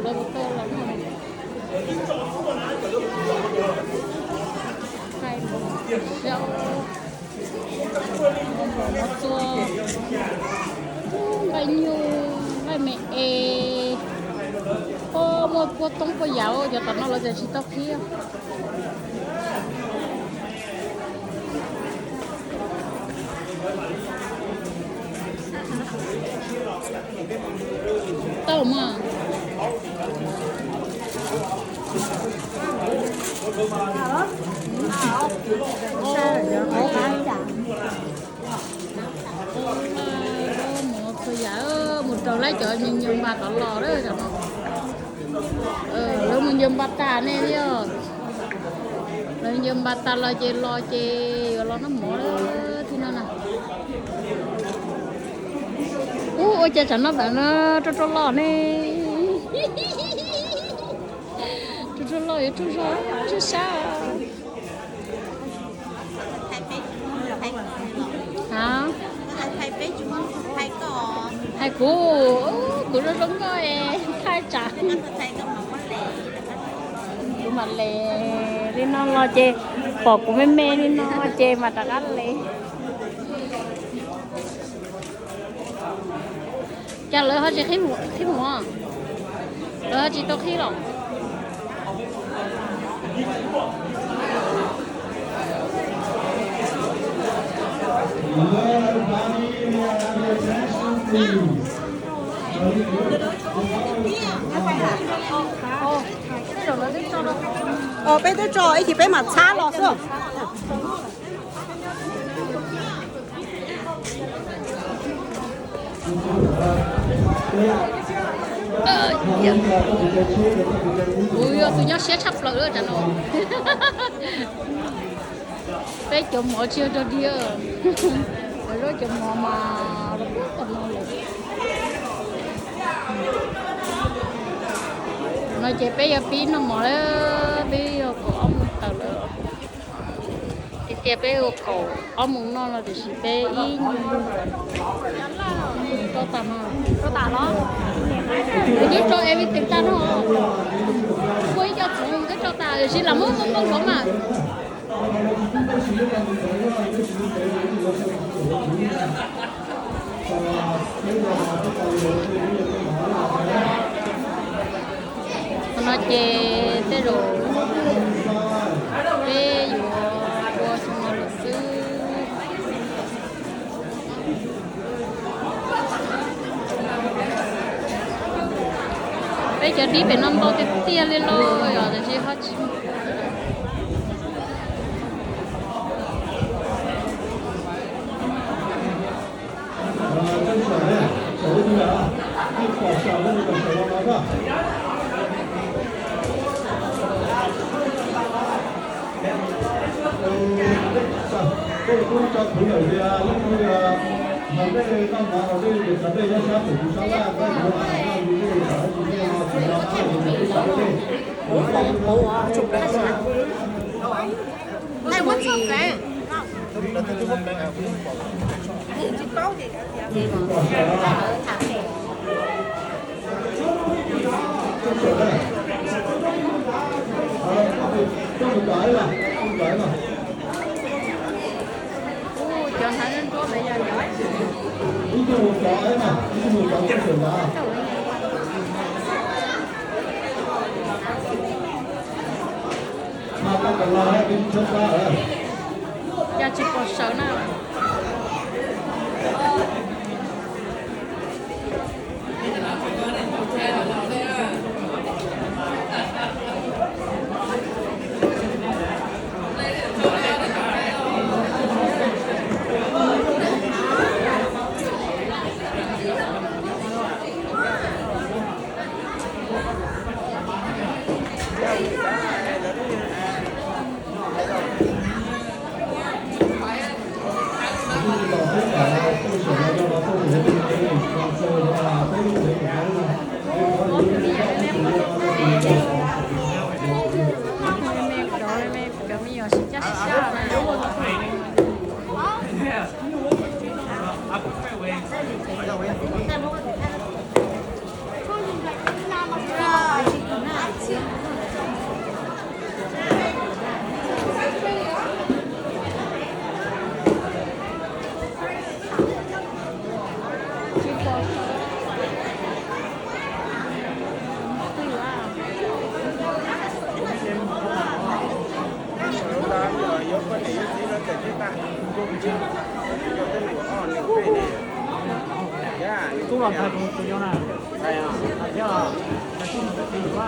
Lawv mus tau los no. Nqaij mus zaub, mov txua, nqaij nyuj, nqaij me es, muaj puab toob puab yam, cov tom no lawv tias tsis tau qhib. Tau mas. Mus txhua yam, mus raws lawv cov ncaws npas tod los lawm. Lawv mus ncaws npas tas ne os. Lawv ncaws npas tas los ces los ces yuav los noj mov lawm thiab no na. Ub, ua cas tsam no tam no rau rau los ne. Rau rau los yuav rau zog tsawg sab. A, hais kuv, kuv zoo zoo nkauj es thaij tsam. Kuv mam le li no los ces pom kuv me me li no ces mam rov qab le. Cas lawv ho tsis qhib mus, lawv ho tsis tau qhib los? Peb twb tso ib chim peb mam txhab los xwb. Kuv yog tus nyob siab tshaj plaws lawm tam no. Peb cov mov tsis yog dog dig, lawv lub cov mov mas los puag tom no lawm. No ces peb yuav pib noj mov lawm, peb yuav kaum ob moos tawm lawm. Tiag tiag peb yuav kaum ob moos noj no tiam sis peb ib nyuag rau tas mas. Kuv twb rau everything tas no, ua ib co txhuv twb rau tas tiam sis lam muab nplooj nplooj nkaus mas. Qhov no ces tej zaum peb yuav ua xyoo no lawm xwb. Peb cov dib pem no ntau tiag tiag li los yog tiam sis ho tsis Cas tsis pom sawv na. Los ntawd kuv tus yau na, thiab los ntawd kuv tus yau na.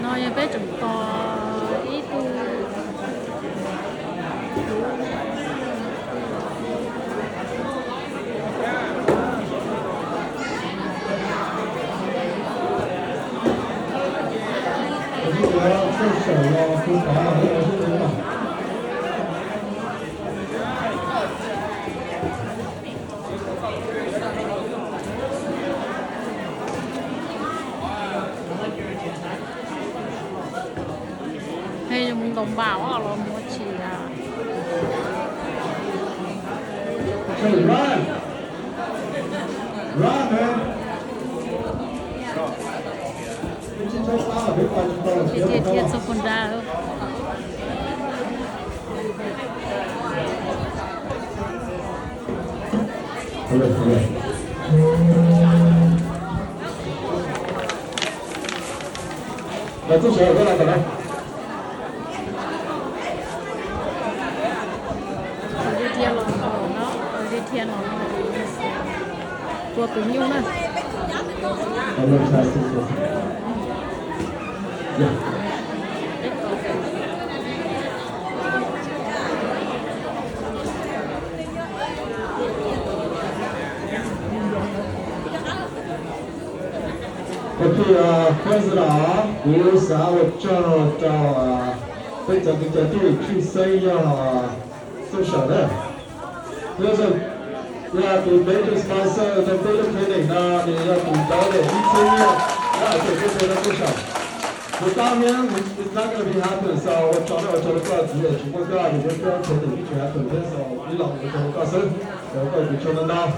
No yog peb tseem tos ib tug. Hej, zoo mus ntaus npam os los mus tsis. Thiaj thiaj txog pus nra. Tus li dhia los no, tus li dhia no tua tus nyuj na. Ok, first of all, kuv xav ua tsaug rau peb cov kwv cov tij, tshwj xeeb yog Txooj Sawm na. Yog tus major sponsor rau peb lub training no, nws yog tus dawb lawm ib txhiab nyiaj, no ces peb ua rau Txooj Sawm. Without him, it's not gonna be happen, so ua tsaug na, ua tsaug rau koj, tsis muaj koj ces peb lub training twb tsis happen thiab, so ib los ua tsaug rau koj xwb, ua koj tus tsaug ntau ntau.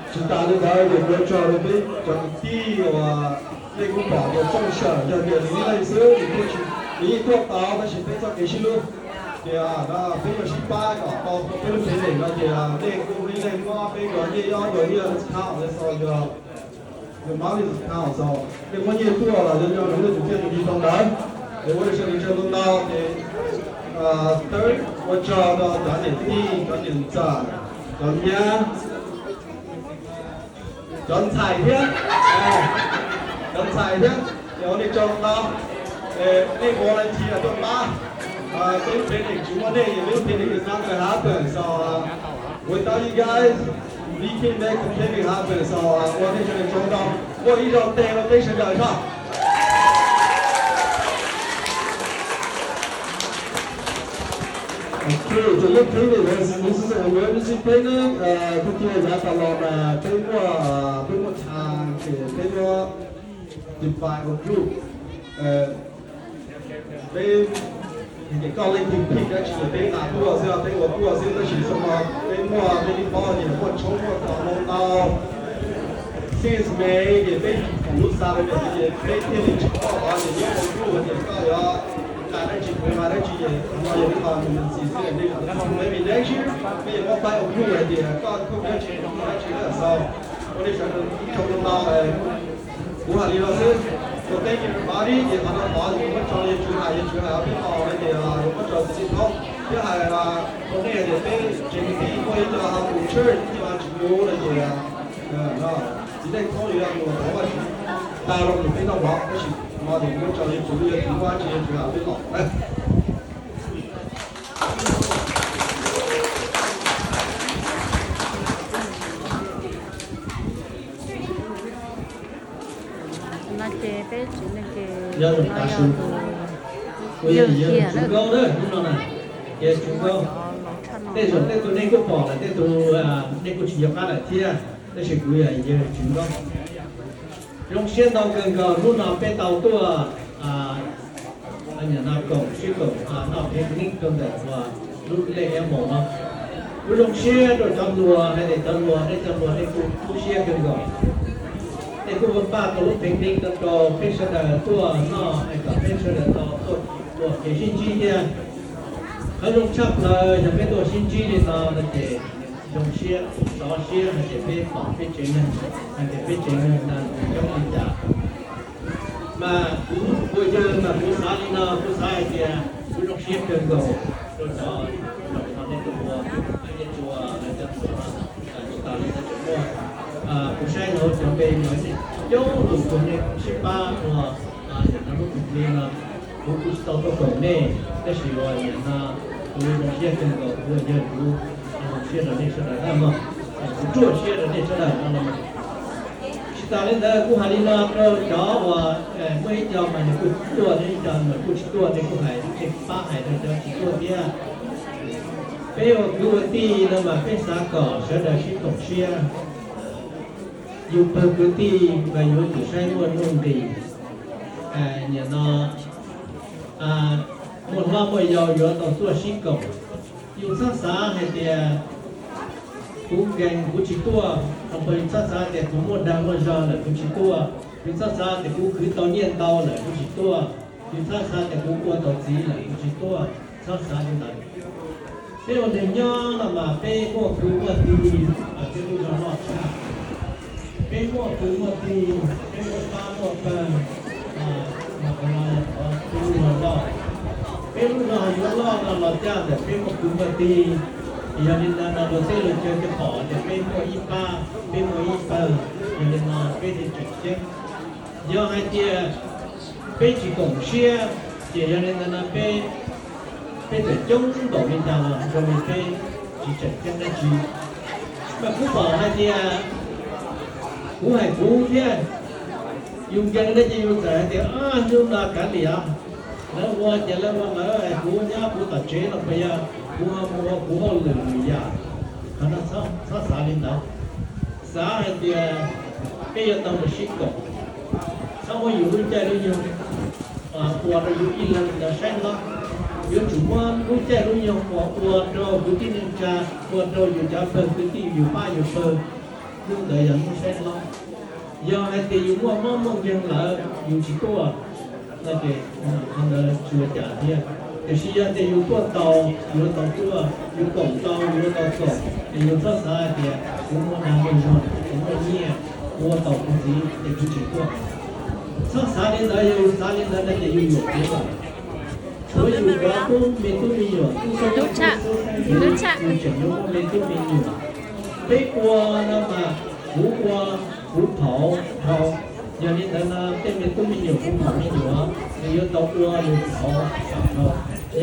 Tsis tas li ntawd ces kuv ua tsaug rau peb cov kwv tij uas nej kuj pom tias Txooj Sawm yog tias nws ib leeg xwb, nws yeej tuaj tau, tab sis peb txoj kev sib hlub, ces no peb yuav sib pab kom tau peb lub training no ces nej kuj ib leeg muab peb cov nyiaj, ob cov nyiaj discount, so your money is count, so nej muab nyiaj tuaj los yog nco ntsoov nej tus nyiaj tus nyiaj tau ntawd. Es ua rau sawv daws tsaug ntau ntau ces third, ua tsaug rau cov niam tij, cov niam ntxawm, cov nyab, cov ntxhais thiab, cov ntxhais thiab, ces ua nej tsaug ntau. Nej volunteer tuaj pab, peb lub training tsis muaj nej ces peb lub training is not gonna happen, so without you guys, we can't make the training happen, so ua nej sawv daws tsaug ntau, ua ib zaug tes rau peb sawv daws tso. Ok, so lub training no, this is an emergency training, kuv tias yav tas los mas peb muaj, peb muaj time ces peb muab divide a group, peb, ces koj leej twg pick dab tsi ces peb nqa tuaj xwb, peb ua tuaj xwb, tab sis xyoo no peb muaj, peb twb paub tias muaj tshoob muaj kos ntau ntau, since May ces peb lub xav rau tias peb thiaj li tsis paub qhov tias nyob hauv group tias koj yuav nqa dab tsi, kuv nqa dab tsi, ces no yog ib qho emergency xwb, nej kom maybe next year peb yuav muab paib hauv group hais tias koj khoom dab tsi, koj dab tsi lawm, so ua nej sawv daws tsaug ntau ntau. Kuv hais li no xwb, so thank you everybody, ces qhov no tod ces kuv muab tso yog tswv hais, yog tswv hais ob peb qho no ces kuv muab tso txiv tsis thaub thiab hais rau nej tias peb tsev kwv tij muaj ib co ho tus church ib co ho tsis mus no ces txiv neej thaub yog mus thov Vajtswv tag los mus peb noj mov, tab sis no ces kuv muab tso yog tswv, yog tswv muaj dab tsi yog tswv hais ob peb qho na. No ces peb tsev neeg ces yog tus, kuv yog yawg Hiam na, kuv yog cov laus tshaj no. Tej zaum tej tug nej kuj pom lawm, tej tug nej kuj tsis nco qab lawm thiab, tab sis kuv yog yawg Tswv Nkauj. Zoo siab ntau kawg nkaus hnub no peb tau tuaj nyob no koom sib koom noj picnic rau ntawm lub lej Eb Moos no. Kuj zoo siab rau cov hluas, hais tias cov hluas, nej cov hluas nej kuj kub siab kawg nkaus. Nej kuj npaj tau lub picnic rau peb sawv daws tuaj noj, es kom peb sawv daws tau tuaj ua kev sib ntsib thiab. Qhov zoo tshaj plaws yog peb tuaj sib ntsib li no no ces zoo siab, sov siab hais tias peb pom peb tsev neeg, hais tias peb tsev neeg no coob li cas. Mas kuv ua yawg mas kuv xav li no, kuv xav hais tias kuv zoo siab kawg nkaus rau cov, rau cov nej Coob tus tug nej sib pab ua, yam no lub kws li no, kuv kuj tsis tau tuaj koom nej, tab sis uas yam no kuv zoo siab kawg nkaus, kuv yog kuv zoo siab rau nej sawv daws na mog, kuv ruaj siab rau nej sawv daws no los mas. Tsis tas li ntawd kuv hais li no rau cov uas muaj ib co mas nws kuj tuaj, ib co mas kuj tsis tuaj, nej kuj hais, nej pab hais rau cov tsis tuaj thiab. Peb ua kwv ua tij no mas peb xav kom sawv daws sib koom siab. Yus pawg kwv tij mas yuav tsum saib muaj nuj nqis. Nim no muaj hlob muaj yau yuav tau tuaj sib koom. Yus txhob xav hais tias kuv nkees kuv tsis tuaj, los yus txhob xav tias kuv muaj dag muaj zog lawm kuv tsis tuaj, yus txhob xav tias kuv khwv tau nyiaj ntau lawm kuv tsis tuaj, yus txhob xav tias kuv ua tau txiv lawm kuv tsis tuaj, txhob xav li ntawd. Peb ua neeg nyob no mas peb muaj kwv muaj tij, peb lub zog loj tshaj. Peb muaj kwv muaj tij, peb muaj pab muaj pawg, mas qhov no yog qhov peb lub zog loj. Peb lub zog yuav loj no los caj ntawm peb muaj kwv muaj tij. Yog li ntawd no luag tej luag caw thiaj pom tias peb muaj ib pab, peb muaj ib pawg, yog li no peb thiaj tseem ceeb. Yog hais tias peb tsis koom siab, ces yog li ntawd no peb, peb txawm coob npaum li cas los zoo li peb tsis tseem ceeb dab tsi. Mas kuv pom hais tias kuv hais kuv thiab, yus nkees ne ces yus txawm hais tias, hnub no kav liam, lawv ua ces lawv ua lawv, kuv nyob kuv tom tsev no puas yog kuv ho mus ua kuv hauj lwm lwm yam. Qhov no txhob xav li ntawd. Xav hais tias peb yuav tau mus sib koom, txhob muab yus lub caij lub nyoog ua rau yus ib leeg ntawd saib hlob. Yuav tsum muab lub caij lub nyoog uas ua rau kwv tij neej tsa, ua rau yus cov pawg kwv tij, yus pab yus pawg, hnub ntawd yog hnub saib hlob. Yog hais tias yus muaj mob muaj nkeeg lawm yus tsis tuaj, no ces qhov ntawd tsis ua cas thiab. Tiam sis yog tias yus tuaj tau, yus tau tuaj, yus koom tau, yus tau koom, ces yus txhob xav hais tias kuv muaj dag muaj zog, kuv muaj nyiaj, kuv ua tau kuv txiv ces kuv tsis tuaj. Txhob xav li ntawd, yog yus xav li ntawd no ces yus yuam kev lawm. Tsuav yus cov tub me tub me nyuam, tub tub tub tub tseem yuav muaj me tub me nyuam. Peb ua no mas kuv ua kuv thaum dhau, yog li ntawd no tej me tub me nyuam kuv thaum me nyuam nws yuav tau ua nws thaum thaum dhau.